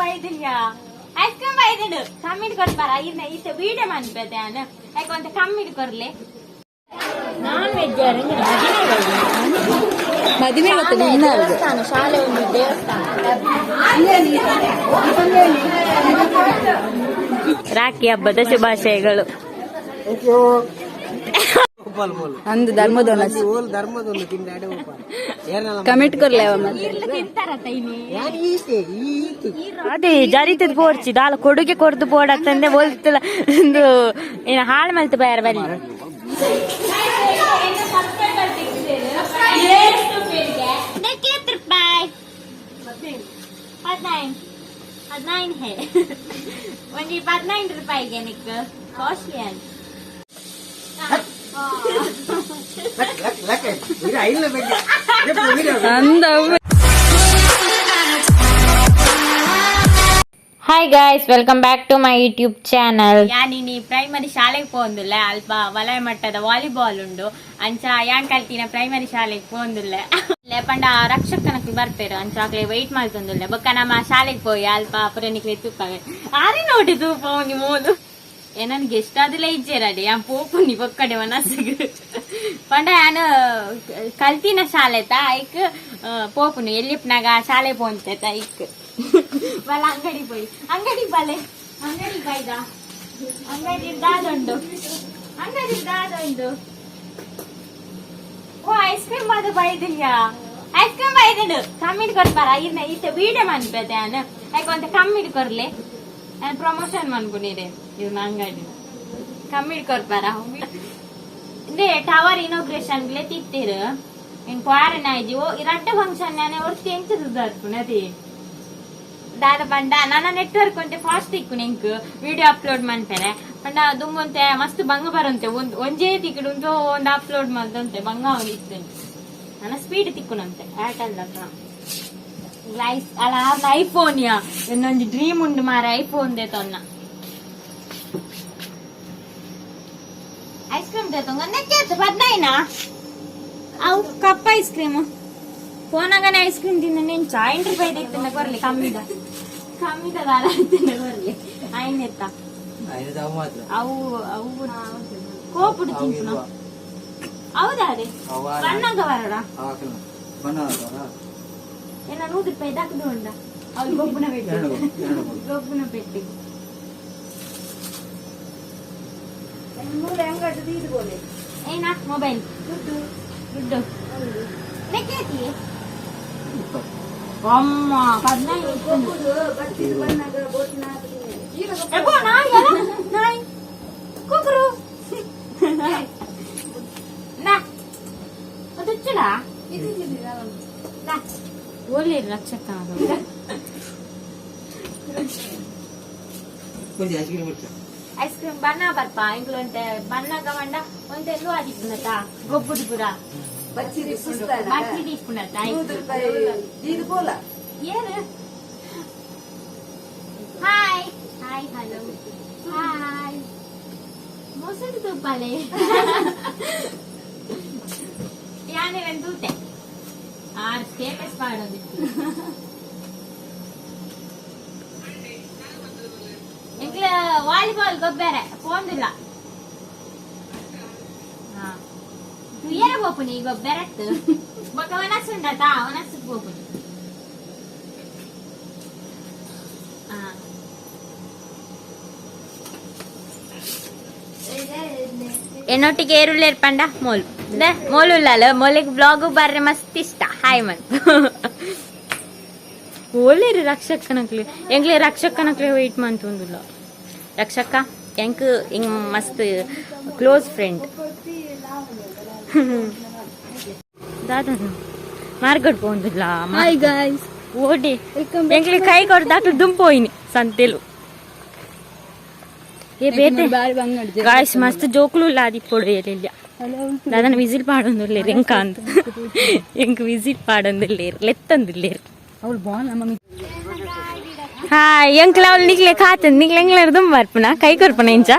ಬೈದಿಲ್ಲ. Ice cream ಬೈದಿಂಡು ಕಮ್ಮಿಡ್ ಕೊಡ್ಪಾರ ಇರ್ನ ಇತ್ತೆ video ಮನ್ಪೆತೆ ಯಾನ್ ಯಾಕೆ ಒಂತೆ ಕಮ್ಮಿಡ್ ಕೊರ್ಲೆ. Non veg. ಮದುವೆ ಗೊತ್ತಲ್ಲ ಇನ್ನ. ದೇವಸ್ಥಾನ, ಶಾಲೆ ಒಂದು ದೇವಸ್ಥಾನ. ರಾಖಿ ಹಬ್ಬದ ಶುಭಾಶಯಗಳು. ಅಂದು ಧರ್ಮದೋನ. ಧರ್ಮದೊಂದು ತಿಂದಾಡೆ. ಕಮೆಂಟ್ ಕೊರ್ಲೆ ಅವ ಮತ್ತೆ. ತಿಂತಾರತ್ತ ಇನಿ? ಈತೆ. ಅದೇ ಜರಿತದ ಪೋರ್ಚಿ ದಾಲ ಕೊಡುಗೆ ಕೊರ್ದು ಬೋಡತ್ತಂದೆ ಬೋಲ್ತಲ ಒಂದು ಏನ ಹಾಳು ಮಲ್ತು ಬಾರ ಬಲ್ಲಿ. ರೂಪಾಯಿ 15, 15 ಹೇ. ಒಂಜಿ 15 ರೂಪಾಯಿಗೆ ನಿಕ್ ಕಾಸ್ಟ್ಲಿ ಅಂತ. ಅಂದ ಅವ್ವೆ. Hi guys, welcome back to my YouTube channel. ಯಾನಿನಿ primary ಶಾಲೆಗೆ ಪೋಂದುಲ್ಲ. ಅಲ್ಪ ವಲಯ ಮಟ್ಟದ ವಾಲಿಬಾಲ್ ಉಂಡು. ಅಂಚ ಯಾನ್ ಕಲ್ತಿನ ಪ್ರೈಮರಿ ಶಾಲೆಗೆ ಪೋಂದುಲ್ಲ. ಪಂಡ ರಕ್ಷಕನಕ್ಕೆ ಬರ್ಪೇರು. ಅಂಚ ಅಕ್ಲೆ ವೆಯ್ಟ್ ಮಾಡ್ತೊಂದುಲ್ಲೆ. ಬೊಕ್ಕ ನಮ್ಮ ಶಾಲೆಗೆ ಪೋಯಿ ಅಲ್ಪ ಪುರನಿಕ್ಲೆ ತೂಪವೆ. ಆರಿ ನೋಡಿ ತೂಪ ಒಂಜಿ ಮೋಲು. ಏನನ್ ಗೆಸ್ಟ್ ಆದಿಲ್ಲ ಇಜ್ಜೆರಡಿ. ಯಾನ್ ಪೋಪುನಿ ಬೊಕ್ಕಡೆ ಮನಸ್ಸಿಗೆ. ಪಂಡ ಯಾನ್ ಕಲ್ತಿನ ಶಾಲೆ ತಾ ಐಕ್ ಪೋಪುನು. ಎಲ್ಲಿಪ್ನಾಗ ಶಾಲೆ ಪೋಂತೆ ಐಕ್. ಬಲ ಅಂಗಡಿ ಪೋಯಿ, ಅಂಗಡಿ ಬಲೆ. ಅಂಗಡಿ ಬೈದ. ಅಂಗಡಿ ದಾದುಂಡು, ಅಂಗಡಿ ದಾದುಂಡು. ಓ, ಐಸ್ ಕ್ರೀಮ್ ಅದು ಬೈದಿಲ್ಲ. ಐಸ್ ಕ್ರೀಮ್ ಬೈದಿಂಡು ಕಮ್ಮಿಡ್ ಕೊಡ್ಪಾರ ಇರ್ನ ಇತ್ತೆ ವೀಡಿಯೋ ಮನ್ಪೆತೆ ಯಾನ್ ಯಾಕೆ ಒಂತೆ ಕಮ್ಮಿಡ್ ಕೊರ್ಲೆ. ಯಾನ್ ಪ್ರಮೋಷನ್ ಮನ್ಪುನಿರೆ ಇರ್ನ ಅಂಗಡಿ. ಕಮ್ಮಿಡ್ ಕೊರ್ಪಾರ. ಇಂದೇ ಟವರ್ ಇನಾಗ್ರೇಷನ್ ಗ್ಲೆ ತಿತ್ತಿರು. ಇನ್ ಕ್ವಾರನ್ ಆಯ್ಜಿ. ಓ ರಡ್ಡ ಫಂಕ್ಷನ್ ನಾನೇ ಒರ್ತಿ ಎಂಚ ಸುಧಾರ್ಪುನ ಅದೇ ದಾದ ಪಂಡ ನನ್ನ ನೆಟ್ವರ್ಕ್ ಒಂತೆ ಫಾಸ್ಟ್ ಇಕ್ಕು. ಎಂಕ್ ವಿಡಿಯೋ ಅಪ್ಲೋಡ್ ಮನ್ಪೆರೆ ಪಂಡ ದುಂಬೊಂತೆ ಮಸ್ತ್ ಬಂಗ ಬರಂತೆ. ಒಂದ್ ಒಂಜೇ ತಿಕ್ಕಡು ಉಂಟು. ಒಂದು ಅಪ್ಲೋಡ್ ಮಾಡ್ದಂತೆ ಬಂಗ ಇತ್ತು. ನನ್ನ ಸ್ಪೀಡ್ ತಿಕ್ಕುನಂತೆ ಏರ್ಟೆಲ್ ದಕ್ಕ ಲೈಫ್ ಅಲ್ಲ. ಐಫೋನ್ ಯಾ ಇನ್ನೊಂದು ಡ್ರೀಮ್ ಉಂಡು ಮಾರ. ಐಫೋನ್ they ತೊನ್ನ. ಐಸ್ ಕ್ರೀಮ್ they ತೊಂಗ. 15. ಅವು ಕಪ್ ಐಸ್ ಕ್ರೀಮ್. ಫೋನಾಗನೆ ಐಸ್ ಕ್ರೀಮ್ ತಿಂದ ನೆಂಚ 5 ರೂಪಾಯಿ ತೆಗ್ತಿಂದ ಕೊರ್ಲಿ. ಕಮ್ಮಿದ ಕಮ್ಮಿದ ದಾಲ ತಿಂದ ಕೊರ್ಲಿ. ಐನೆತ್ತ ಅವು ಅವು ಕೋಪುಡು ತಿಂಪುನ. ಹೌದಾ? ಅದೇ ಬಣ್ಣಗ ಬರಡ. ಏನ 100 ರೂಪಾಯಿ ದಾಕದು ಉಂಡ. ಅವ್ರು ಗೊಬ್ಬನ ಪೆಟ್ಟಿ, ಗೊಬ್ಬನ ಪೆಟ್ಟಿ. ಏನ ಮೊಬೈಲ್ ದುಡ್ಡು ದುಡ್ಡು ಲೆಕ್ಕೇತಿ ಅಮ್ಮ 15. ಎಗೋ ನಾಯಿ ಅಲ್ಲ, ನಾಯಿ ಕುಕ್ರು ನಾ ಅದು ನಾ ಓಲಿ ರಕ್ಷಕ. ಐಸ್ ಕ್ರೀಮ್ ಬಣ್ಣ ಬರ್ಪ ಇಂಗ್ಲು ಒಂತೆ ಬಣ್ಣಗ ಮಂಡ ಒಂತೆ ಎಲ್ಲೂ ಆದಿಪ್ಪುನತ ಗೊಬ್ಬುಡು ಪುರ ಬಚ್ಚಿರಿ ಇಪ್ಪುನತ. ಏನು? Hi hi hello hi. ಮೊಸರು ತೂಪಾಲೆ ಯಾನೆ ತೂತೆ. ಆರ್ ಸ್ಟೇಟಸ್ ಮಾಡೋದು. ಎಂಕ್ಲ ವಾಲಿಬಾಲ್ ಗೊಬ್ಬರ ಪೋಂದಿಲ್ಲ. ಹಾ ತುಯ್ಯರ ಪೋಪುನಿ ಗೊಬ್ಬರತ್ತು. ಬೊಕ್ಕ ಒನಸ್ ಉಂಡತಾ? ಒನಸ್ ಪೋಪುನಿ. ಹಾ ಎನ್ನೊಟ್ಟಿಗೆ ಏರುಳ್ಳೇರ್ ಪಂಡ ಮೋಲು ದೆ ಮೋಲು ಉಳ್ಳಾಲ. ಮೋಲಿಗೆ ಬ್ಲಾಗು ಬರ್ರೆ ಮಸ್ತ್ ಇಷ್ಟ. ಹಾಯ್ ಮನ್ ಓಲೇರು ರಕ್ಷಕ್ಕನಕ್ಲೆ. ಎಂಗ್ಲೆ ರಕ್ಷಕ್ಕನಕ್ಲೆ ವೆಯ್ಟ್ ಮಂತುಂದುಲ್ಲ. ರಕ್ಷಕ್ಕ ಎಂಕ್ ಇಂಗ್ ಮಸ್ತ್ ಕ್ಲೋಸ್ ಫ್ರೆಂಡ್. ದಾದಾ ಮಾರ್ಗಡ್ ಪೋಂದುಲ್ಲ. Hi guys. ಓಡಿ. Welcome. ಎಂಕ್ಲೆ ಕೈ ಕೊಡ್ದಾಕ್ಲು ದುಂಪೋಯಿನಿ ಸಂತೆಲು. ಏ ಬೇತೆ. ಬಾರಿ ಬಂಗಡ್. ಗಾಯ್ಸ್, ಮಸ್ತ್ ಜೋಕುಲು ಇಲ್ಲ ಆದಿಪ್ಪೊಡು ಏಲಿಲ್ಲ. ದಾದನ ವಿಸಿಲ್ ಪಾಡೊಂದುಲ್ಲೇರು ಎಂಕ ಅಂದ್. ಎಂಕ್ ವಿಸಿಲ್ ಪಾಡೊಂದುಲ್ಲೇರು, ಲೆತ್ತೊಂದುಲ್ಲೇರು. ಅವಳು ಬಾಲ್ ನಮ್ಮ. ಹಾಯ್. ಎಂಕ್ಲ ಅವಳು ನಿಕ್ಲೆ ಕಾತಂದ್. ನಿಕ್ಲೆ ಎಂಗ್ಲಾರ ದುಂಬ ಬರ್ಪುನ? ಕೈ ಕೊರ್ಪುನ ಇಂಚ.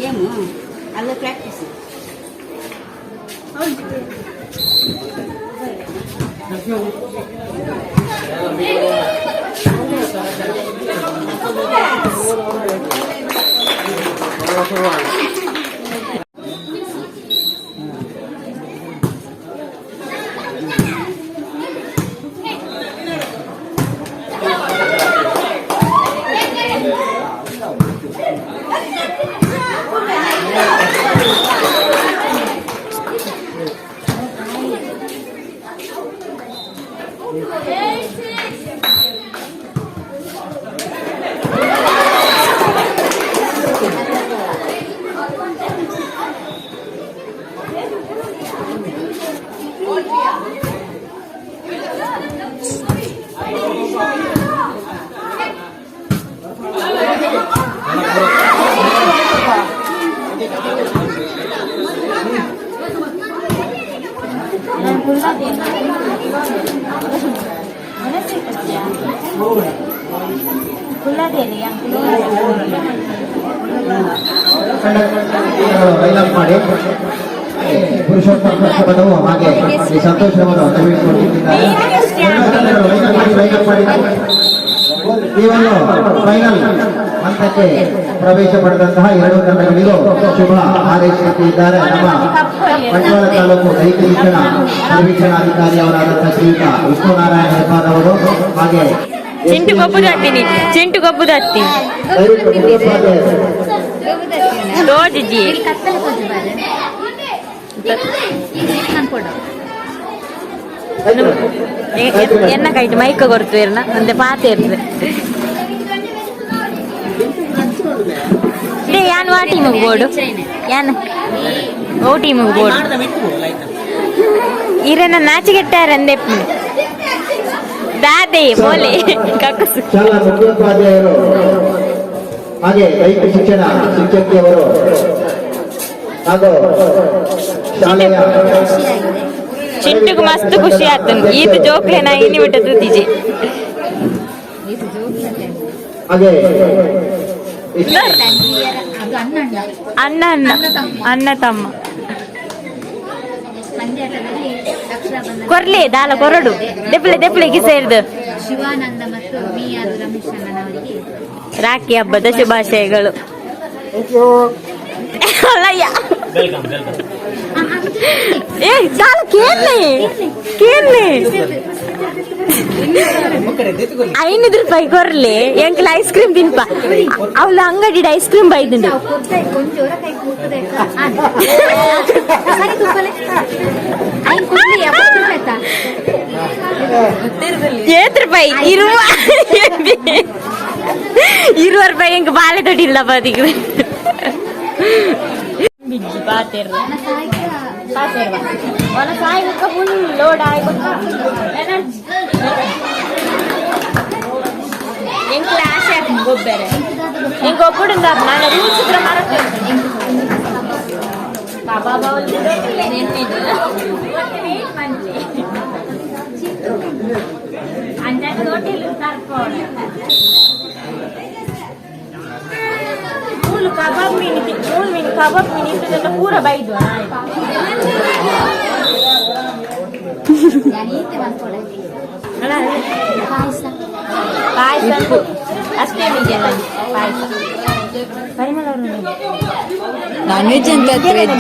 ಗೇಮ್ ಅಲ್ಲ, ಪ್ರಾಕ್ಟೀಸ್. ಮಾಡಿ ಪುರುಷೋತ್ತಮ ಪದವು ಹಾಗೆ ಈ ಸಂತೋಷ್ ರವರು ತೆಗೆದುಕೊಂಡಿದ್ದಾರೆ. ಇವನ್ನು ಫೈನಲ್ ಹಂತಕ್ಕೆ ಪ್ರವೇಶ ಪಡೆದಂತಹ ಎರಡು ತಂಡಗಳಿಗೂ ಶುಭ ಹಾರೈಸುತ್ತಿದ್ದಾರೆ ನಮ್ಮ ಬಂಟ್ವಾಳ ತಾಲೂಕು ದೈಹಿಕ ಶಿಕ್ಷಣ ಪರಿವೀಕ್ಷಣಾಧಿಕಾರಿ ಅವರಾದಂತಹ ಶ್ರೀಯುತ ವಿಷ್ಣುನಾರಾಯಣ ಹೆಬ್ಬಾರ್ ಅವರು ಹಾಗೆ ಚಿಂಟು ಗೊಬ್ಬುದಾಗ್ತೀನಿ, ಚಿಂಟು ಗೊಬ್ಬುದಾಗ್ತೀನಿ. ದಯವಿಟ್ಟು ಮುಖ್ಯೋಪಾಧ್ಯಾಯರು ತೋಜಿಜಿ. ಎನ್ನ ಕೈಟ್ ಮೈಕ್ ಕೊಡ್ತು ಇರ್ನ ಒಂದೇ ಪಾತೆ ಇರ್ತದೆ. ಯಾನ್ ವಾ ಟೀಮಿಗೆ ಬೋರ್ಡು, ಯಾನ್ ಓ ಟೀಮಿಗೆ ಬೋರ್ಡು. ಇರನ್ನ ನಾಚಿಗೆಟ್ಟಾರಂದೆ ದಾದೆ ಬೋಲೆ ಕಕ್ಕಸು. ಶಾಲಾ ಮುಖ್ಯೋಪಾಧ್ಯಾಯರು ಹಾಗೆ ದೈಹಿಕ ಶಿಕ್ಷಣ ಶಿಕ್ಷಕಿಯವರು ಹಾಗೂ ಶಾಲೆಯ ಚಿಂಟುಗ್ ಮಸ್ತ್ ಖುಷಿ ಆತನ್ ಈತ ಜೋಕ್ಲೆ ನಾ ಇನಿ ಬಿಟ್ಟ ತೂತಿಜಿ. ಹಾಗೆ ಅಣ್ಣ ಅಣ್ಣ ಅಣ್ಣ ತಮ್ಮ ಕೊರ್ಲಿ ದಾಲ ಕೊರಡು ದೆಪ್ಲೆ ದೆಪ್ಲೆ ಗಿಸೇರ್ದು. ಶಿವಾನಂದ ಮತ್ತು ಮಿಯಾರು ರಮೇಶ್ ಅಣ್ಣನವರಿಗೆ ರಾಖಿ ಹಬ್ಬದ ಶುಭಾಶಯಗಳು. ಅಲ್ಲಯ್ಯ, ಏ ದಾಲ ಕೇನ್ಲೆ ಕೇನ್ಲೆ 5 ರೂಪಾಯಿ ಕೊರ್ಲಿ, ಎಂಕ್ಲ ಐಸ್ ಕ್ರೀಮ್ ತಿನ್ಪ. ಅವಳ ಅಂಗಡಿ ಐಸ್ ಕ್ರೀಮ್ ಬೈದುಂಡು. ಕೊಂಚ ಕೈ ಕೂತದೆ ಸರಿ ತುಪ್ಪಲೆ ಐನ್ ಕೊಡ್ಲಿ 70 ರೂಪಾಯಿ. 7 ರೂಪಾಯಿ ಇರುವ 20 ರೂಪಾಯಿ ಎಂಕ್ ಬಾಳೆ ತೊಟ್ಟಿಲ್ಲ ಬದಿಗೆ ಬಿಜ್ಜಿ ಪಾತೆರ್ ಪಾತೆರ್ವ ಒನ ಸಾಯಿ ಬೊಕ್ಕ ಫುಲ್ ಲೋಡ್ ಆಯ್ ಬೊಕ್ಕ ಎನರ್ಜಿ. ಎಂಕ್ಲ ಆಸೆ ಆಪುಂಡು ಗೊಬ್ಬೆರೆ. ಎಂಕ್ ಒಪ್ಪುಡುಂದ ನಾನು ರೂಲ್ಸ್ ಪೂರ ಮರತ್ ಕಬಾಬ್ ಅಂಚಾನೆ ಹೋಟೆಲ್ ತರ್ಪೋಡು. ಮೂಲು ಕಬಾಬ್ ಮೀನು, ಮೂಲು ಮೀನು ಕಬಾಬ್ ಮೀನು ಇರ್ತದಲ್ಲ, ಪೂರ ಬೈದು. ಅಲ್ಲ, ಪಾಯಸ. ಪಾಯಸ ಅಷ್ಟೇ ಇದೆಯಲ್ಲ ಪಾಯಸ. ಪರಿಮಳ ಅವರು ನಾನ್ ವೆಜ್ ಅಂತ ವೆಜ್.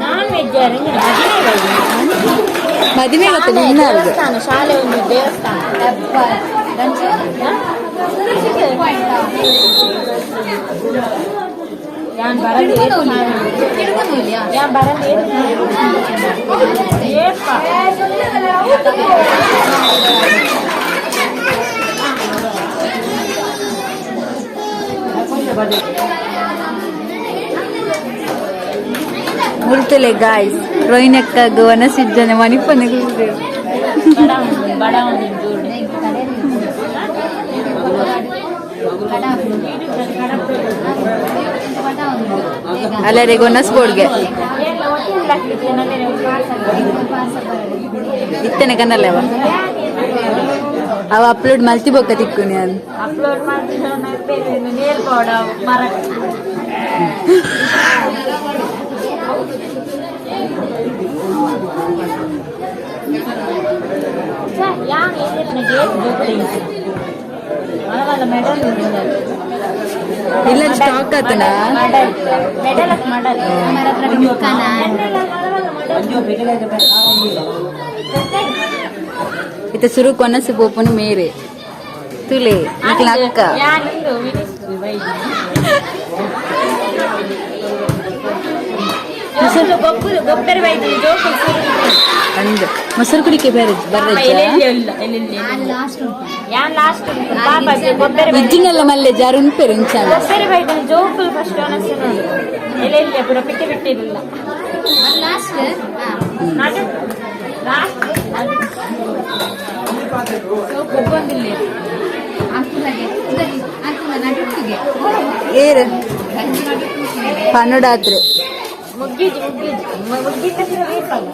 ನಾನ್ ವೆಜ್ ಮದಿಮೆ ಗೊತ್ತ ನಿನ್ನ. ದೇವಸ್ಥಾನ, ಶಾಲೆ ಒಂದು ದೇವಸ್ಥಾನ. ಯಾನ್ ಬರಂದೆ, ಯಾನ್ ಬರಂದೆ. ಏಪ್ಪ. ಮುಲ್ತಲೆ ಗಾಯ್ಸ್, ರೋಹಿಣಕ್ಕ ವನಸಿಜ್ಜನೆ ಮಣಿಪನೆ. ಬಡ ಬಡ ಒಂದು ಜೋಡು. ಅಲ್ಲರೆ ಗೊನಸ್ ಬೋರ್ಡ್ಗೆ ಇತ್ತನೆ ಕನ್ನಲ್ಲವ ಅವ ಅಪ್ಲೋಡ್ ಮಲ್ತಿ ಬೊಕ್ಕ ತಿಕ್ಕು ನಾನು. ಅಪ್ಲೋಡ್ ಮಾಡ್ತಿದ್ರೆ ನೇರ್ ಪೌಡ ಮರ. Medal. ಇಲ್ಲ, ಸ್ಟಾಕ್ ಆತನಾ? Medal medal. ಇತ್ತ ಸುರು ಕೊನಸು ಪೋಪುನು ಮೇರೆ ತುಲೆ ನಿಕ್ಲ ಅಕ್ಕ. ಯಾನಿಂದು ಮಿನಿಸ್ಟ್ರಿ ಗೊಬ್ಬರ ಗೊಬ್ಬರ ಬೈದು ಜೋಕುಲು. ಅಂದ್ ಮೊಸರು ಕುಡಿಕೆ ಬೇರೆ ಬರ್ರಜ್ಜ. ಯಾನ್ ಲಾಸ್ಟ್ ಪಾಪ ಗೊಬ್ಬರ. ಇಜ್ಜಿನಲ್ಲ ಮಲ್ಲೆ ಜಾರು ಉಂಪೆರು ಇಂಚಾನ. ಗೊಬ್ಬರ ಬೈದು ಜೋಕುಲು ಫಸ್ಟ್ ಅನಸು ಎಲ್ಲೆಲ್ಲ ಪೂರ ಪಿಟ್ಟೆ ಬಿಟ್ಟಿರಲಿಲ್ಲ. ಲಾಸ್ಟ್. ಲಾಸ್ಟ್. ಏರು ಪನ್ನಡಾತ್ರೆ. ಮುಗ್ಗಿಜಿ ಮುಗ್ಗಿಜಿ ಮುಗ್ಗಿದ್ದ ಬೇಕಲ್ಲ.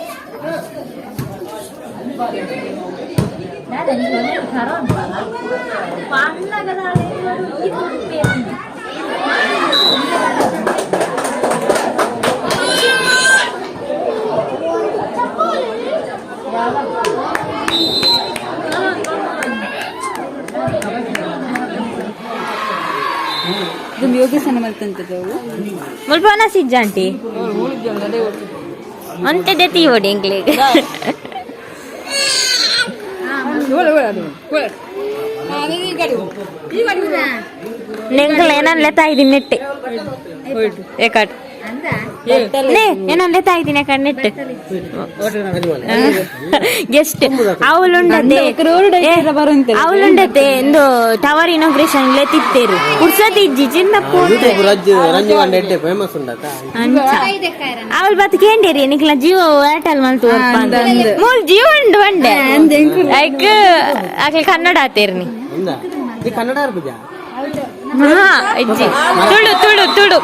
ಇದು ಯೋಗಾಸನ ಮಲ್ತಂತದವು. ಮುಲ್ಪನ ಸಿಜ್ಜಾಂಟಿ ಅಂತೆ ದೆತ್ತಿ ಓಡಿ ಎಂಕ್ಲೆಗ್. ನೆಂಕಲ್ ಏನನ್ ಲೆತ್ತಾ ಇದ್ದೀನಿ ನೆಟ್ಟೆ ಏಕಾಟ್ ನೇ ಏನನ್ ಲೆತ್ತಾ ಇದ್ದೀನಿ ಏಕಾಟ್ ನೆಟ್ಟೆ ಗೆಸ್ಟ್ ಅವಳುಂಡತೆ. ರೋಡ್ ಬರುವಂತೆ. ಅವಳುಂಡತೆ ಎಂದು ಟವರ್ ಇನಾಗ್ರೇಷನ್ ಲೆತ್ತಿತ್ತೇರು ಪುರ್ಸತಿ ಇಜ್ಜಿ ಚಿನ್ನ ಪೋತೆ. ರಂಜು ರಂಜು ಎಡ್ಡೆ ಫೇಮಸ್ ಉಂಡತ. ಅಂಚ ಅವಳು ಬತ್ ಕೇಂಡೇರಿ ನಿಕ್ಲ ಜಿಯೋ ಏರ್ಟೆಲ್ ಮಲ್ತು. ಅಂದ್ ಅಂದ್. ಮೂಲ್ ಜಿಯೋ ಉಂಡು ಬಂಡೆ ಐಕ್ ಅಕ್ಲೆ ಕನ್ನಡ ಆತೇರ್ನಿ. ఉందా ಈ ಕನ್ನಡ ಅರ್ಬುಜಾ? ಹಾ ಇಜ್ಜಿ, ತುಳು ತುಳು ತುಳು.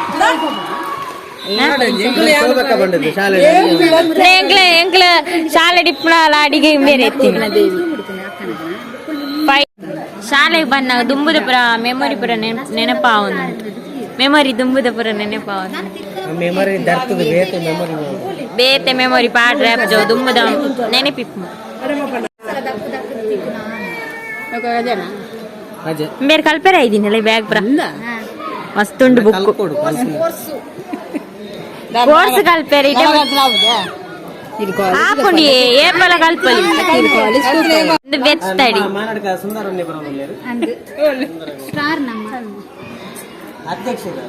ಸೋಬಕ್ಕ ಬಂದದ್ದು ಶಾಲೆ. ಎಂಕ್ಲೆ ಎಂಕ್ಲೆ ಶಾಲೆ ಡಿಪ್ಪಣ ಅಡಿಗೆ ಬೇರೆ ಎತ್ತೀನಿ. ಶಾಲೆಗೆ ಬಂದಾಗ ದುಂಬುದ ಪುರ ಮೆಮೊರಿ ಪುರ ನೆನಪಾವೊಂದು ಮೆಮೊರಿ, ದುಂಬುದ ಪುರ ನೆನಪಾವೊಂದು. ಮೆಮೊರಿ ದರ್ತದ ಬೇತೆ ಮೆಮೊರಿ. ಬೇತೆ ಮೆಮೊರಿ ಪಾಡ್ರೆ ಜೋ ದುಂಬುದ ನೆನಪಿಪ್ಪು. ಅಜೆ. ಬೇರೆ ಕಲ್ಪೆರ ಇದ್ದೀನಲ್ಲ ಬ್ಯಾಗ್ ಪುರ ಮಸ್ತ್ ಉಂಡು ಬುಕ್. ಕಲ್ಕೊಡು. ಕೋರ್ಸ್ ಕಲ್ಪೆರ ಆಪುಂಡಿ ಏಪಲ ಕಲ್ಪಲಿ ಒಂದು ಬೆತ್ತಡಿ. ಮಾನಾಡ್ಕ ಸುಂದರ ಬರೋದಿಲ್ಲ. ಸ್ಟಾರ್ ನಮ್ಮ. ಅಧ್ಯಕ್ಷರು.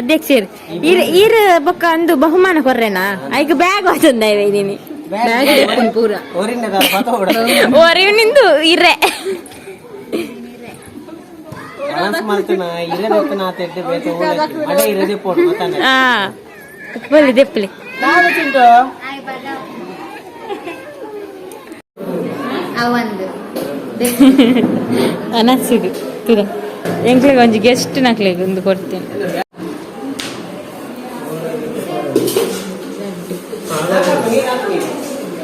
ಅಧ್ಯಕ್ಷರು ಇರ್ ಇರ್ ಬೊಕ್ಕ ಅಂದು ಬಹುಮಾನ ಕೊರ್ರೆನಾ ಐಕ್ ಬ್ಯಾಗ್ ವಾತಂದ ಇದೀನಿ. ಬ್ಯಾಗ್ ಪೂರ. ಊರಿನ ಪತ ಬಿಡ. ಓರಿವ್ ನಿಂದು ಇರ್ರೆ. ಡಾನ್ಸ್ ಮಾಡ್ತಾನ ಇರದಕ್ಕನ ಆತ ಬೇತೆ ಅಡೆ ಇರದೆ ಪೋಡು ಗೊತ್ತಾನೆ. ಆ ಬಲ್ಲಿ ದೆಪ್ಪಲಿ. ಅವಂದು. ಅನಸಿಗೆ ತುರ ಎಂಕ್ಲೆಗ್ ಒಂಜಿ ಗೆಸ್ಟ್ ನಕ್ಲೆಗ್ ಒಂದು ಕೊಡ್ತೇನೆ.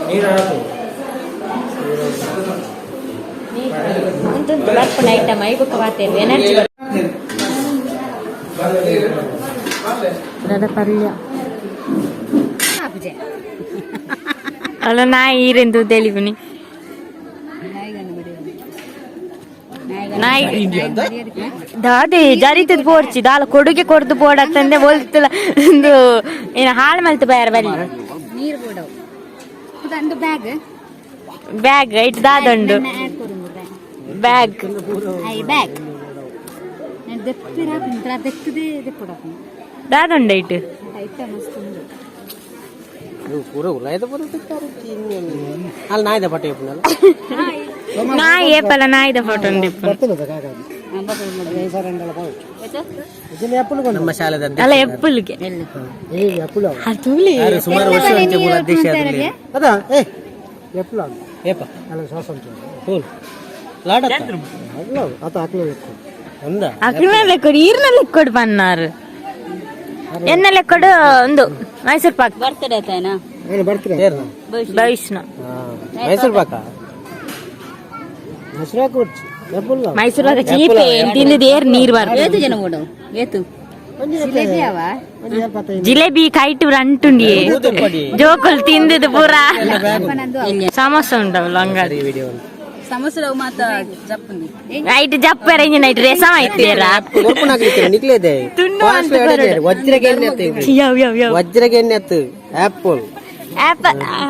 ನೀರು ಹಾಕು. ಉಂಟುಂಟು ಬರ್ಪುಂಡು ಐಟಮ್ I ಬೊಕ್ಕ ಬಾತೇರು ಎನರ್ಜಿ ದಾದ ಪಲ್ಯ. ಅಲ್ಲ ನಾಯಿ ಈರೆಂದು ತೆಲಿಪುನಿ ನಾಯಿ ದಾದೆ ಜರಿತದ ಪೋರ್ಚಿ ದಾಲ ಕೊಡುಗೆ ಕೊಡ್ದು ಪೋಡತ್ತಂದೆ ಬೋಲ್ತಲ ಒಂದು ಏನ ಹಾಳು ಮಲ್ತು ಬಾಯಾರ ಬಲ್ಲಿ. ನೀರು ಬೋಡವು ಅಂದು bag. Bag it ದಾದುಂಡು bag. I bag ದೆಪ್ಪಿರ ದೆಕ್ಕದೆ ದೆಪ್ಪಡಪ್ಪ. ದಾದುಂಡು it. ಐಟ ಮಸ್ತ್ ಉಂಡು. ನೀವು ಪೂರ ಉಲಾಯದ ಬರುತ್ತೆ ಅಲ್ಲಿ ನಾಯ್ದ ಪಟ್ಟೆ ಇಪ್ಪನಲ್ಲ. ನಾಯಿ ಏಪಲ ನಾಯಿದ ಫೋಟೋ ಉಂಡು. ನಮ್ಮ ಶಾಲೆದ ಅಧ್ಯಕ್ಷ. ಅಲ್ಲ ಎಪ್ಪುಲ್ಗೆ ಅದು. ಯಾರು ಸುಮಾರು ವರ್ಷ ಮುಂಚೆ ಮೂಲ ಅಧ್ಯಕ್ಷ ಆದ್ರಲ್ಲಿ. ಏಪ ಹೂಲ್ ಲಾಡತ್ತ ಒಂದ. ಅಕ್ರನ ಲೆಕ್ಕೊಡು ಈರ್ನ ಲೆಕ್ಕೊಡು ಪನ್ನಾರು ಎನ್ನ ಲೆಕ್ಕೊಡು ಒಂದು ಮೈಸೂರು ಪಾಕ್. ಬರ್ತಡೆ ಆಯ್ತಾಯ್ನಾ? ಏರ್ನ? ಭವಿಷ್ಣ. ಮೈಸೂರು ಪಾಕ. ಮೈಸೂರು ಪಾಕ ಚೀಪೆ ತಿಂದಿದ್ದು ಏರ್ ನೀರು ಬರ್ತದೆ. ಏತು ಜನ ಓಡವು ಏತು? ಜಿಲೇಬಿ ಅವ. ಜಿಲೇಬಿ ಕೈಟ್ ಅಂಟುಂಡಿ ಜೋಕುಲ್ ತಿಂದಿದ್ದು ಪೂರ. ಸಮೋಸ ಉಂಟವಲ್ಲ ಅಂಗಡಿ. ವಿಡಿಯೋ. Samosa ಮಾತ ಜಪ್ಪುಂದಿ. Night ಜಪ್ಪರ ಇಂಜಿ night ರೆಸಮ್ ಐತೇರಾ. ನಿಕ್ಲೇದೆ ವಜ್ರಗೆ ಎಣ್ಣೆ. ಯವ್ ಯವ್ ಯವ್. ವಜ್ರಗೆ ಎಣ್ಣೆ ಆಪಲ್. ಆಪ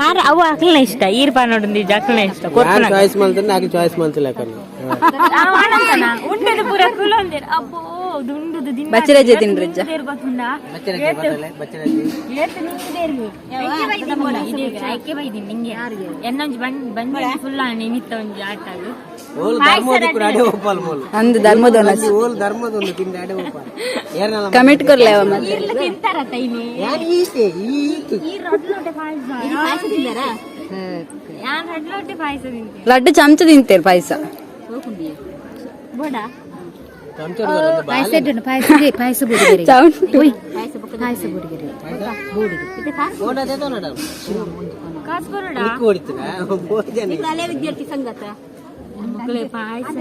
ಆರ್ ಅವು ಅಕ್ಲನ ಇಷ್ಟ ಈರ್ ಪಾನೋಡು ಅಕ್ಲನ ಇಷ್ಟ. ಯಾರು ಚಾಯ್ಸ್ ಮಾಡ್ತಾರೆ, ನಾಲ್ಕು ಚಾಯ್ಸ್ ಮಾಡ್ತಿಲ್ಲ. ಉಂಡದು ಪೂರ ಕುಲೊಂದೇರ್ ಅಬ್ಬೋ ದುಂಡುದು ದಿನ. ಬಚ್ಚರಜ್ಜೆ ತಿನ್ರಜ್ಜ. ಗೊತ್ತುಂಡ ಐಕೆ ಬೈದಿನಿ ನಿಂಗೆ ಎನ್ನೊಂಜಿ ಬಂದ್ ಬಂದ್ ಫುಲ್ ನಿಮಿತ್ತ ಒಂಜಿ ಆಟ ಅದು. ಓಲ್ ಧರ್ಮದ ಕೂಡ ಅಡೆ ಒಪ್ಪಲ್ ಮೋಲ್. ಅಂದು ಧರ್ಮದ. ಓಲ್ ಧರ್ಮದ ಒಂದು ತಿಂದ ಅಡೆ ಒಪ್ಪಲ್ ಏರ್ನಲ್ಲ. ಕಮೆಂಟ್ ಕೊರ್ಲೆ ಅವ ಮತ್ತೆ. ಇರ್ಲ ತಿಂತಾರತ್ತ ಇನಿ. ಯಾನ್ ಈತೆ ಈತು. ಈ ರೊಡ್ಲೊಟ್ಟೆ ಪಾಯಸ, ಯಾನ್ ರೊಡ್ಲೊಟ್ಟೆ ಪಾಯಸ ತಿಂತೀನಿ. ಲಡ್ಡು ಚಮಚ ತಿಂತೇರು ಪಾಯಸ. ಬೋಡ. ಚಮಚ ಒಂದು ಬಾಳೆ. ಪಾಯಸ ಬುಡಿಗೆರೆ. ಚೌಂಟು. ಪಾಯಸ ಬುಡಿಗೆರೆ. ಬೋಡ ದೇತೋ ನಡ. ಕಾಸು ಕೊರಡ. ನಿಕ್ಕು ಹೊಡಿತೀನ ಬೋಜನೆ. ಹಳೆ ವಿದ್ಯಾರ್ಥಿ ಸಂಘತ. ಮಕ್ಕಳೇ ಪಾಯಸ.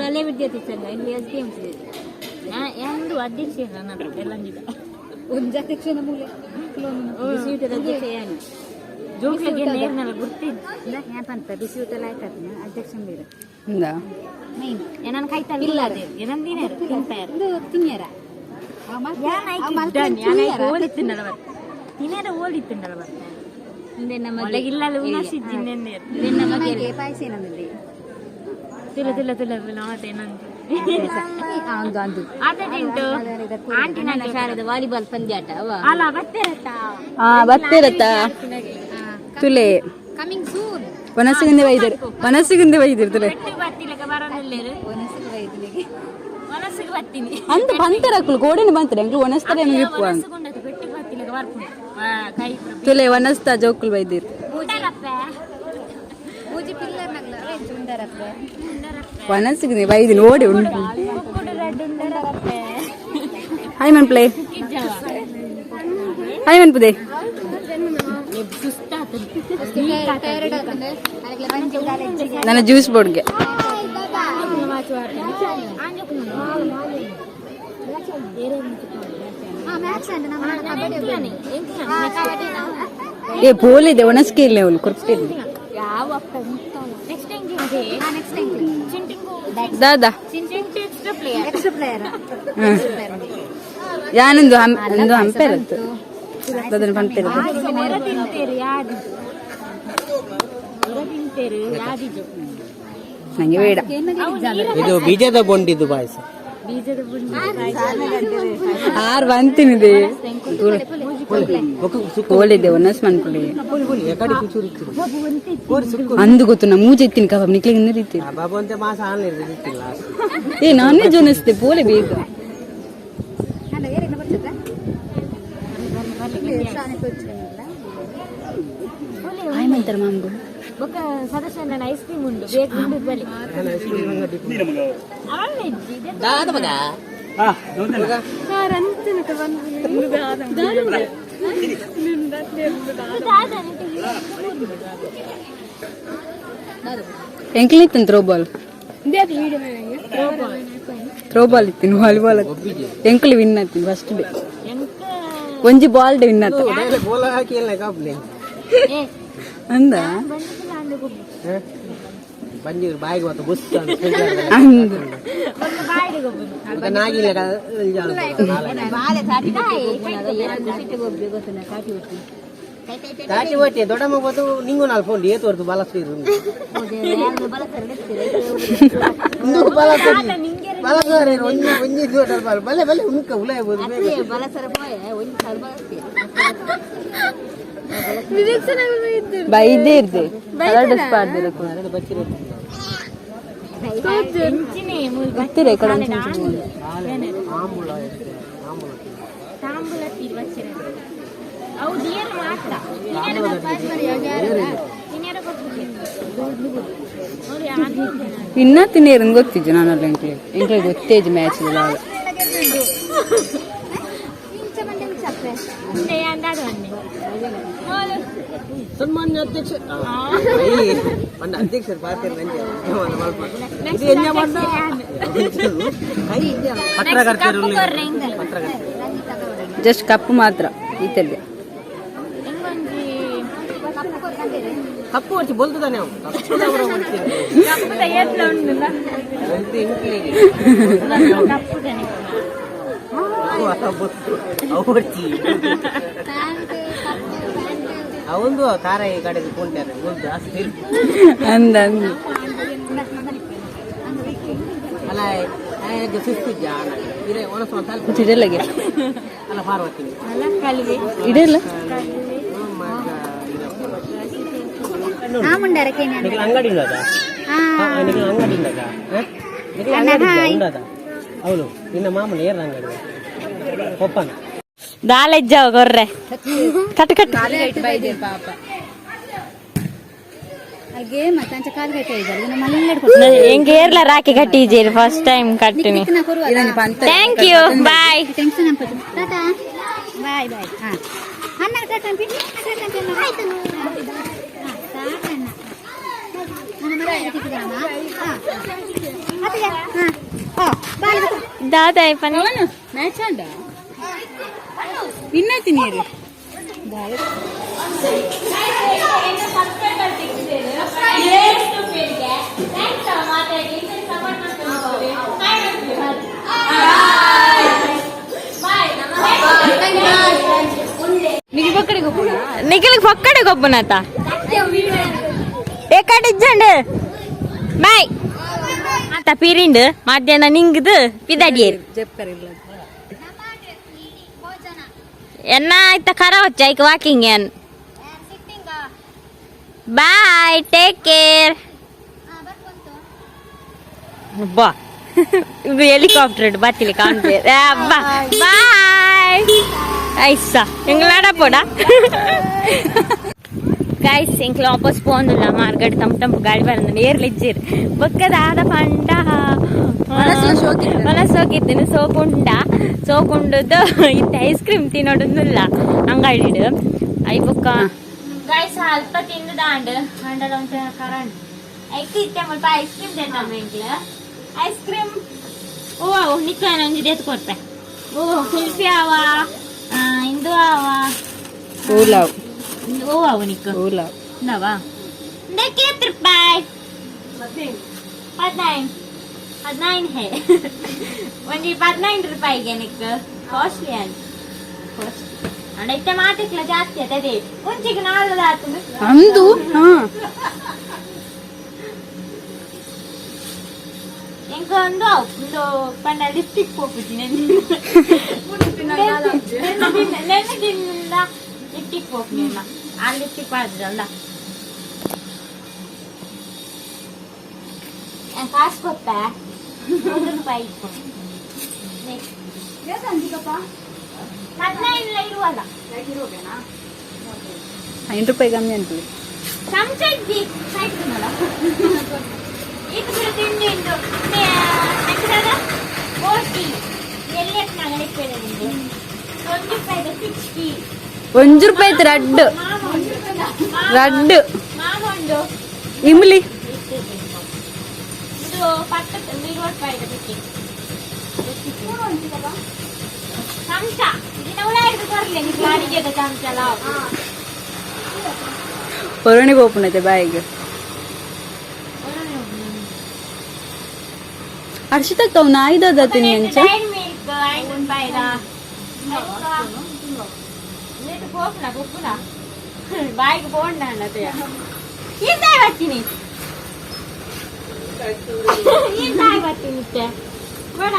ಹಳೆ ವಿದ್ಯಾರ್ಥಿ ಸಂಘ ಇಲ್ಲಿ S D M C. ಎಂದು ಅಧ್ಯಕ್ಷ ನನ್ನ ಎಲ್ಲಂಜಿದ. ಒಂದು ಅಧ್ಯಕ್ಷನ ಮೂಲೆ ಬಿಸಿಯೂಟದ ಅಧ್ಯಕ್ಷ ಏನು? ಜೋಕ್ಲಿಗೆ ನೇರ್ನೆಲ್ಲ ಗುರ್ತಿದ್ದು. ಯಾಪಂತ ಬಿಸಿಯೂಟ ಲಾಯ್ಕ ಅಧ್ಯಕ್ಷ ಬೇರೆ. ಇಂದ. ಏನನ್ ಕಾಯ್ತಾ ಇಲ್ಲ ಅದೇ ಏನನ್ ದಿನೇರು ತಿಂತಾರ. ಇದು ತಿನ್ಯರ. ಓಲಿತ್ತಿನಲ್ಲ ಬರ್ತ ತಿನೇರ ಓಲಿತ್ತಿನಲ್ಲ ಬರ್ತ. ನಮ್ಮ ಒಳಗಿಲ್ಲ ಉಣಸಿದ್ದಿನ್ನೇರು. ಪಾಯಸ ಏನಂದ್ರೆ ತುಲ ತುಲ ತುಲ ತುಲ ಮಾತೇನಂತ. ಅಂದು ಅಂದು. ಆತದಿಂಟು ಆಂಟಿ ನನ್ನ ಶಾರದ ವಾಲಿಬಾಲ್ ಪಂದ್ಯಾಟ ಅವ. ಅಲ್ಲ ಬತ್ತೇರತ್ತ. ಆ ಬತ್ತೇರತ್ತ ತುಲೆ. Coming soon. ವನಸ್ಸಿಗುಂದೆ ಬೈದರು, ವನಸ್ಸಿಗುಂದೆ ಬೈದಿರು ತುಲೆ. ಪೆಟ್ಟಿಗೆ ಬತ್ತಿಲಕ ಬರೋದಿಲ್ಲೇರು, ಮನಸ್ಸಿಗೆ ಬತ್ತೀನಿ. ಅಂದು ಬಂತಾರ ಅಕ್ಲು ಗೋಡೆನ ಬಂತಾರೆ ಅಂಕ್ಲು ಒಣಸ್ತಾರೆ ಇಪ್ಪು ಅಂತ. ಮನಸ್ಸುಗುಂಡದು ಪೆಟ್ಟಿಗೆ ಬತ್ತಿಲಕ ಬರ್ಪುಂಡು ಕೈ. ತುಲೆ ವನಸ್ತ ಜೋಕುಲ್ ಬೈದಿರು. ಉಂಡರಪ್ಪೆ. ಪೂಜೆ ಪಿಲ್ಲರ್ ನಗ್ಲ ಉಂಡರಪ್ಪ. ವನಸ್ಸಿಗೆ ಬೈದಿನ ಓಡಿ ಉಂಟು. ಕುಕ್ಕುಡು ರಡ್ಡು ಉಂಡರಪ್ಪೆ. ಹಾಯ್ ಮನ್ಪ್ಲೆ, ಹಾಯ್ ಮನ್ಪುದೆ. ನನ್ನ ಜ್ಯೂಸ್ ಬೋರ್ಡ್ಗೆ. ಏ ಪೋಲಿದೆ ಒಣಸ್ಕೆ ಇಲ್ಲ ಅವಳು ಕೊರ್ಪಿಲ್ಲ. Next time ಚಿಂಟಿಂಗು. ದಾದಾ. Chintu extra player. Extra player. ಯಾನೊಂದು ಒಂದು ಹಂಪೆರತ್ತು ದಾದನ ಪಂಪೆರತ್ತು. ಹೊರ ತಿಂತೇರು ಯಾದಿ ಹೊರ ತಿಂತೇರು ಯಾದಿಜು. ನಂಗೆ ಬೇಡ. ಇದು ಬೀಜದ ಬೊಂಡಿದ್ದು ಪಾಯಸ. ಬೀಜದ ಬುಂಡಿ. ಆರ್ ಬಂತಿನಿದೆ. ಒಕ್ಕ ಸುಕ್ಕ. ಪೋಲಿದೆ ಒಣಸ್ ಮನ್ಪುಲಿ. ಪೋಲಿ ಪೋಲಿ ಎಕಡೆ ಕುಚೂರಿ ಕೋರಿ ಸುಕ್ಕು. ಅಂದು ಗೊತ್ತು ನಾ ಮೂಜೆ ಎತ್ತಿನ ಕಬಾಬ್ ನಿಕ್ಲಿಗೆ ರೀತಿ. ಆ ಬಾಬು ಅಂತ ಮಾಸ ಆನ್ಲೈನ್ ಇತ್ತಿಲ್ಲ. ಏ ನಾನ್ ವೆಜ್ ಒಣಸ್ತೆ ಪೋಲೆ ಬೇಗ. ಹಾಯ್ ಮಂತಾರ ಮಾಮ್ಗು. ಬೊಕ್ಕ ಸದಸ್ಯ ನನ್ನ ಐಸ್ ಕ್ರೀಮ್ ಉಂಡು ಬೇಗ ಉಂಡು ಬಲಿ. ದಾದ ಮಗ. ಎಂಕ್ಲಿ ಇತ್ತು throw ball, throw ball ಇತ್ತಿನ ವಾಲಿಬಾಲ್ ಎಂಕ್ಲಿ ವಿನ್ ಆತೀನಿ ಫಸ್ಟ್ ಡೇ. ಒಂಜಿ ball day win ಆತ. ಬೋಲ ಹಾಕಿ ಎಲ್ಲ ಕಾಪ್ಲೆ. ಅಂದ. ಬಂದಿರು ಬಾಯಿಗೆ ಬತ್ತ ಬುಸ್. ಅಂದು. ನಾಗಿಲ್ಲ. ತಾಟಿ ಒಟ್ಟೆ ದೊಡ್ಡಮ್ಮ ಗೊತ್ತು ನಿಂಗು ನಾಲ್ ಫೋನ್ ಏತು ಹೊರ್ತು ಬಲಸ್ತೀರು ಬಲಸರಿ ಬಲಸರಿ ಒಂಜಿ ಒಂಜಿ ದೊಡ್ಡ ಬಲ ಬಲೆ ಬಲೆ ಉಂಕ ಉಲಾಯಬಹುದು. ಬೈದೇ ಇರ್ದೆ ಕಲರ್ ಡ್ರೆಸ್ ಪಾಡ್ದಿರ. ಗೊತ್ತಿರ ಈ ಕಡೆ ಒಂಚೂರು ಒಂಚೂರು. ಆಂಬುಳ ಆಂಬುಳ. ತಾಂಬೂಲ ತೀರ್ ಅವು ದಿಯರ್ ಮಾತ್ರ ತಿನ್ನೇರ ನೋಡಿ. ಇನ್ನ ತಿನ್ನೇರನ್ ಗೊತ್ತಿಜ್ಜು ನಾನು ಎಂಕ್ಲಿ ಎಂಕ್ಲಿ ಗೊತ್ತೇಜ್ ಮ್ಯಾಚ್ ಇಲ್ಲ. ಸನ್ಮಾನ್ಯ ಅಧ್ಯಕ್ಷ ಪಂಡ ಅಧ್ಯಕ್ಷರು ಪಾತ್ರ ನಂಜೆ ಇದು ಎಂಜ ಮಾಡ್ದ ಪತ್ರಕರ್ತರು ಪತ್ರಕರ್ತರು. ಜಸ್ಟ್ ಕಪ್ಪು ಮಾತ್ರ ಈತಲ್ಲಿ. ಎಂಗೊಂಜಿ. ಕಪ್ಪು వచ్చి ಬೊಲ್ತುದಾನೆ ಅವು ಕಪ್ಪುದ ಏತ್ಲ ಉಂಡುಲ್ಲ. ಇಂಕ್ಲಿಗೆ. ಕಪ್ಪುದನೆ. ಅವು ಅವಂದು ಕಾರ ಈ ಕಡೆಗೆ ಕೊಂಟಾರೆ ಬೊಲ್ತು ಅಸ್ತಿ. ಅಂದ ಅಂದ. ಅಲ್ಲ, ಸುಸ್ತು ಜಾನ ಇರೆ ಒಣಸ ತಲ್ಪ. ಇಡಲ್ಲಗೆ. ಅಲ್ಲ, ಪಾರ್ವತಿ. ಅಲ್ಲ ಕಲ್ವಿ. ಇಡಲ್ಲ. ನಿಖಿಲ್ ಅಂಗಡಿ ಉಂಡದ? ನಿಖಿಲ್ ಅಂಗಡಿ ಉಂಡದ? ನಿಖಿಲ್ ಅಂಗಡಿ ಉಂಡದ? ಅವನು ನಿನ್ನ ಮಾಮೂಲಿ ಏರ್ ಅಂಗಡಿ ಪಪ್ಪನ. ದಾಲೆಜ್ಜಾವ ಗೊರ್ರೆ ಕಟ್ ಕಟ್. ಪಾಪ. ಎಂಗೆ ಏರ್ಲ ರಾಕಿ ಕಟ್ಟಿದ್ದೀರಿ? ಫಸ್ಟ್ ಟೈಮ್ ಕಟ್ಟಿನಿ. Thank you, bye. Bye bye. ಹಾ ಅಣ್ಣ, ಟಾಟಾ ಅಂಪಿ, ಟಾಟಾ ಅಂಪಿ ಅಣ್ಣ. ಹಾ, ಟಾಟಾ ಅಣ್ಣ. ನನ್ನ ಮರ ತಿಕ್ಕಿದಮ್ಮ. ಹಾ ಅತ್ತಿಗೆ. ಹಾ ಓ ಬಾಯ್. ದಾದಾ ಪನಿ. ಮ್ಯಾಚ್ ಅಂಡ ವಿನ್ ನೀರು. ನಿಖಿಲ್ಗೆ ಪಕ್ಕಡೆ ಗೊಬ್ಬನಾತ ಏಕಾಡಿಜ್ಜಂಡು. ಬಾಯ್ ಆತ ಪಿರಿಂಡು ಮಧ್ಯಾಹ್ನ ನಿಂಗದು ಪಿದಡಿಯರು. ಎನ್ನ ಇತ್ತ ಕರ ವಚ್ಚ ಐಕ್ ವಾಕಿಂಗ್ ಏನ್. Bye, take care. ಬಾ, ಇದು ಹೆಲಿಕಾಪ್ಟರ್ ಬತ್ತಿಲಿ ಕಾಣ್ತೇ. ಬಾಯ್. ಐಸ ಎಂಗ್ಲಾಡ ಪೋಡ ಗೈಸ್. ಎಂಕ್ಲ ವಾಪಸ್ ಪೋಂದಿಲ್ಲ ಮಾರ್ಗಡ್. ತಂಪು ತಂಪು ಗಾಳಿ ಬರಂದ ಏರ್ಲಿಜ್ಜಿರ್ ಬೊಕ್ಕದ ಆದ ಪಂಡ. ಮನಸ್ಸು ಸೋಕಿದ್ದೀನಿ. ಸೋಕುಂಡ ಸೋಕುಂಡದ್ದು ಇತ್ತೆ ಐಸ್ ಕ್ರೀಮ್ ತಿನ್ನೋಡೊಂದುಲ್ಲ ಅಂಗಡಿಡ್. I ಬೊಕ್ಕ ಗೈಸ್, ಅಲ್ಪ ತಿಂದು ಅಂಡಲ ಒಂಚ ಕರಂಡ್ ಐಕ್ ಇತ್ತೆ ಮುಲ್ಪ ಐಸ್ ಕ್ರೀಮ್ ತಿಂತಮ್ಮ. ಎಂಕ್ಲ ಐಸ್ ಕ್ರೀಮ್ ಓ ಅವು ನಿಕ್ಕ ಒಂಜಿ ದೇತ್ ಕೊರ್ಪೆ. ಓ ಕುಲ್ಫಿ ಆವ, ಇಂದು ಆವ. ಊಲಾವ್. ಇಂದು ಓ ಅವು ನಿಕ್ಕ. ಊಲಾವ್. ಇಂದವಾ ಇಂದಕ್ಕೆ ರೂಪಾಯಿ? 15, 15 ಹೇ. ಒಂಜಿ 15 ರೂಪಾಯಿಗೆ ನಿಕ್ ಕಾಸ್ಟ್ಲಿ ಅನ್ ಕಾಸ್ಟ್ಲಿ ಅಂಡ ಇತ್ತೆ ಮಾತಿಕ್ಲ ಜಾಸ್ತಿ ಆಯ್ತು. ಅದೇ ಒಂಚಿಗೆ ನಾಲ್ಕು ಆತುಂಡು. ಅಂದು ಹಾ. ಎಂಕ ಒಂದು ಅವು ಒಂದು ಪಂಡ ಲಿಪ್ಸ್ಟಿಕ್ ಪೋಪುಜಿ. ನೆನ್ನೆ ದಿನ ಲಿಪ್ಸ್ಟಿಕ್ ಪೋಪು. ಆ ಲಿಪ್ಸ್ಟಿಕ್ ಪಾಡ್ದಿರಲ್ಲ. ಕಾಸು ಕೊಪ್ಪ 100 ರೂಪಾಯಿ ಇಟ್ಕೊ. 15 ಇರುವಲ್ಲ. 5 ರೂಪಾಯಿ ಕಮ್ಮಿ ಅಂತದೆ. ಚಮಚ ಇದ್ದಿ ಸಾಯ್ತದಲ್ಲ. ಇದು ಕೂಡ ತಿಂಡಿ ಉಂಟು. 40 ಎಲ್ಲಿ ನಿಂದು? 1 ರೂಪಾಯಿದ 60. 1 ರೂಪಾಯಿ ಆಯ್ತು. ರಡ್ಡು ರಡ್ಡು. ಮಾಮುಂಡು. ಇಮ್ಲಿ. ಇದು ಪಕ್ಕ 20 ರೂಪಾಯಿದ ಬಿಟ್ಟಿ ಚಮಚ. ಇದನ್ನ ಉಳ ಹಿಡಿದು ಕೊರ್ಲೆ ನಿಮ್ಗೆ ಅಡಿಗೆದ ಚಮಚ ಅಲ್ಲ. ಹೊರಣಿ ಬೋಪುನತೆ ಬಾಯಿಗೆ. ಹರ್ಷಿತಕ್ಕ, ಅವು ನಾಯಿದ ತಿನ್ನಿ ಅಂಚ. ಡೈರಿ ಮಿಲ್ಕ್ 5 ರೂಪಾಯಿದ ಪೋಪುನ ಪೊಪ್ಪುನ ಬಾಯಿಗೆ ಬೋಂಡ ಅಣ್ಣತೆ. ಈತಾಯ್ ಬರ್ತೀನಿ, ಈತಾಯ್ ಬರ್ತೀನಿ ಇತ್ತೆ. ಬೇಡ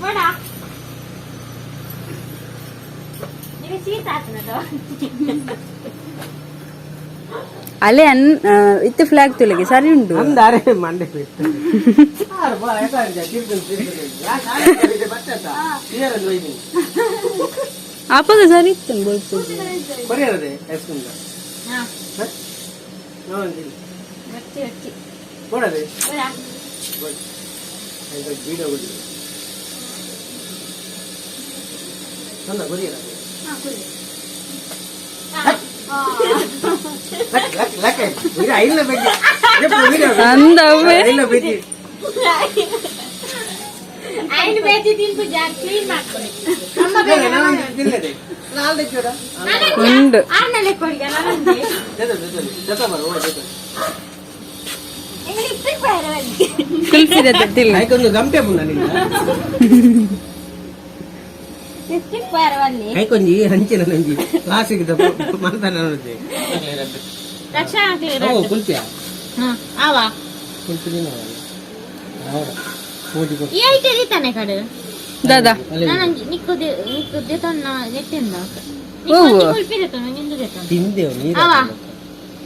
ಬೇಡ, ನೀವು ಶೀತ ಆತನದು. ಅಲೆ ಅನ್ ಇತ್ತೆ ಫ್ಲಾಗ್ ತುಳಿಗೆ ಸರಿ ಉಂಟು. ಅಂದಾರೆ ಮಂಡೆ ಬಿಟ್ಟು ಆರು ಬಾ ಯಾಕಂದ್ರೆ ತಿರ್ಕೊಂಡು ತಿರ್ಕೊಂಡು ಯಾಕೆ ಬರ್ತದ ನೀರಲ್ಲಿ ಒಯ್ದಿನಿ. ಆಪಗ ಸರಿ ಇತ್ತು ಬೋಲ್ತು. ಕೊರಿಯರದೆ ಐಸ್ ಕ್ರೀಮ್. ಹಾ. ನೋಡಿ. ಬರ್ತಿ ಬರ್ತಿ. ಕೊಡದೆ. ಬೇಡ. ವೀಡಿಯೋ ಕೊಡಿ ಅಲ್ಲ ಕೊರಿಯರ. ಇಲ್ಲ ಬೇಕು. ಅಂದ ಅವ್ವೆ. ಇಲ್ಲ ಬೇಕು. ఆయన ಬೇಜಿ ತಿನ್ಪು ಜಾರ್ ಕ್ಲೀನ್ ಮಾಡ್ಕೊಳ್ಳಿ ನಮ್ಮ ಬೇಗ. ಉಂಡು. ಆರ್ನಲೆ ಕೊಡಿಗ ನಾನೊಂದು. ಎಂಗ್ಳು ಇತ್ತಿಗೆ ಬರವಲ್ಲಿ. ಕುಲ್ಫಿದ ತತ್ತಿಲ್ಲ. ಐಕೊಂದು ಗಂಪೆ ಪುಂಡ ನಿನ್ನ. ಇತ್ತಿಗೆ ಬರವಲ್ಲಿ. ಐಕೊಂಜಿ ಹಂಚಿನ ನಂಜಿ ಕ್ಲಾಸಿಗೆ ಮಂತನ ನೋಡಿದ್ದೆ. ರಕ್ಷಾ. ಓ ಕುಲ್ಪಿಯ. ಆವಾ. ಕುಲ್ಪಿ ಪೂಜೆ. ಈ ಐಟರಿ ತಾನೆ ಕಡೆ. ದಾದಾ. ನಾನು ನಿಕ್ಕು ನಿಕ್ಕು ದೇತನ್ನ ನೆಟ್ಟಿಂದ. ಓ. ಕುಲ್ಪಿ ದೇತನ ನಿಂದು ದೇತನ. ತಿಂದೆವು ನೀರು. ಆವಾ.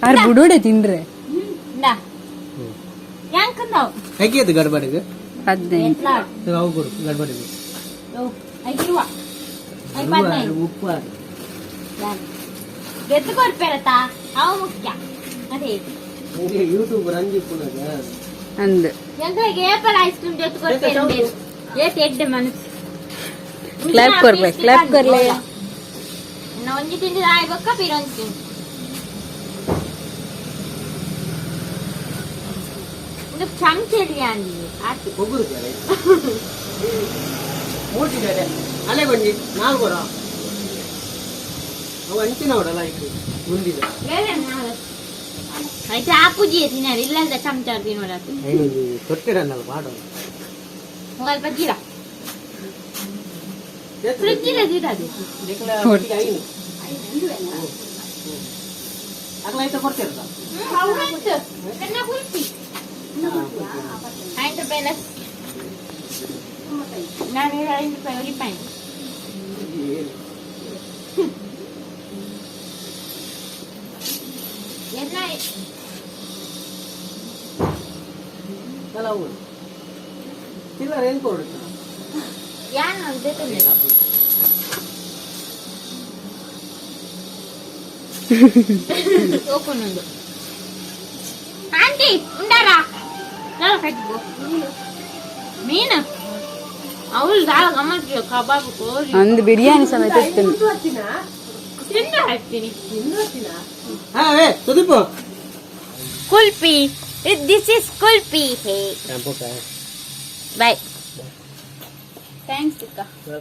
ಆರ್ ಬುಡೋಡೆ ತಿಂಡ್ರೆ. ಇಂದಾ ಯಾಂಕಂದಾವ್. ಐಕಿಯದು ಗಡ್ಬಡಿಗೆ. 15. ಎತ್ಲಾ. ಅವು ಕೊಡು ಗಡ್ಬಡಿಗೆ. ಓ ಐಕಿರುವ I 15. ಉಪ್ಪು. ಗೆದ್ದು ಕೊರ್ಪೇರತ ಅವ ಮುಖ್ಯ ಅದೇ. ಯೂಟ್ಯೂಬ್ ರಂಜಿ ಪುನಗ. ಅಂದ್. ಎಂಕ್ಲೆಗ್ ಏಪಲ ಐಸ್ ಕ್ರೀಮ್ ಜೊತೆ ಕೊರ್ಪೇರು ಏತ್ ಎಡ್ಡೆ ಮನಸ್ಸು. ಕ್ಲಾಪ್ ಕೊರ್ಬೇಕು, ಕ್ಲಾಪ್ ಕೊರ್ಲೆ. ಒಂಜಿ ತಿಂಡಿ ಆಯ್ಬೊಕ್ಕ ಪಿರೊಂಜಿ ತಿಂಡಿ ಇದು ಚಮಚ ಅಂದಿ ಆತಿ. ಒಬ್ಬರು ಬೇರೆ ಮೂರ್ತಿ ಬೇರೆ ಅಲ್ಲೇ ಕೊಂಜಿ ನಾಲ್ಕು ಅವು ಅಂಚಿನ ಅವಡಲ್ಲ ಇಟ್ಟು ಮುಂದಿದೆ. అయితే ಆಪುಜಿ ತಿನ್ನರು ಇಲ್ಲ ಚಮಚ ತಿನ್ನೋದು. ಐನೊಂದು ತೊಟ್ಟಿಡಲ್ಲ ಪಾಡ. ಸ್ವಲ್ಪ ಜೀರಾ ಫ್ರಿಜ್ ಇಲ್ಲ ಜೀರಾ ಅದು. ಐನು ಅಗ್ಲ ಕೊಡ್ತಿರ್ತ. ನನ್ನ ಕುಲ್ಫಿ 5 ರೂಪಾಯಿ. ನಾನು 5 ರೂಪಾಯಿ ಒಲಿಪಾಯಿ. ಎಲ್ಲ. ಅಲ್ಲ ಅವು ಚಿಲ್ಲರೆ ಏನು ಕೊಡು. ಯಾನ್ ಬೇಕಂದ್ರೆ ಓಪನ್ ಒಂದು ಆಂಟಿ ಉಂಡಾರಾ ನಾನು ಕಟ್ಬೋ ಮೀನು ಅವಳು ದಾಳ ಗಮ್ಮತ್ತು ಕಬಾಬ್ ಕೋರಿ. ಅಂದ್ ಬಿರಿಯಾನಿ ಸಮೇತ ಇತ್ತು. ತಿಂದ ಹಾಕ್ತೀನಿ. ಹಾ ಏ Sudeep. ಕುಲ್ಪಿ, this is kulfi. Hey, bye. Thanks ಅಕ್ಕ.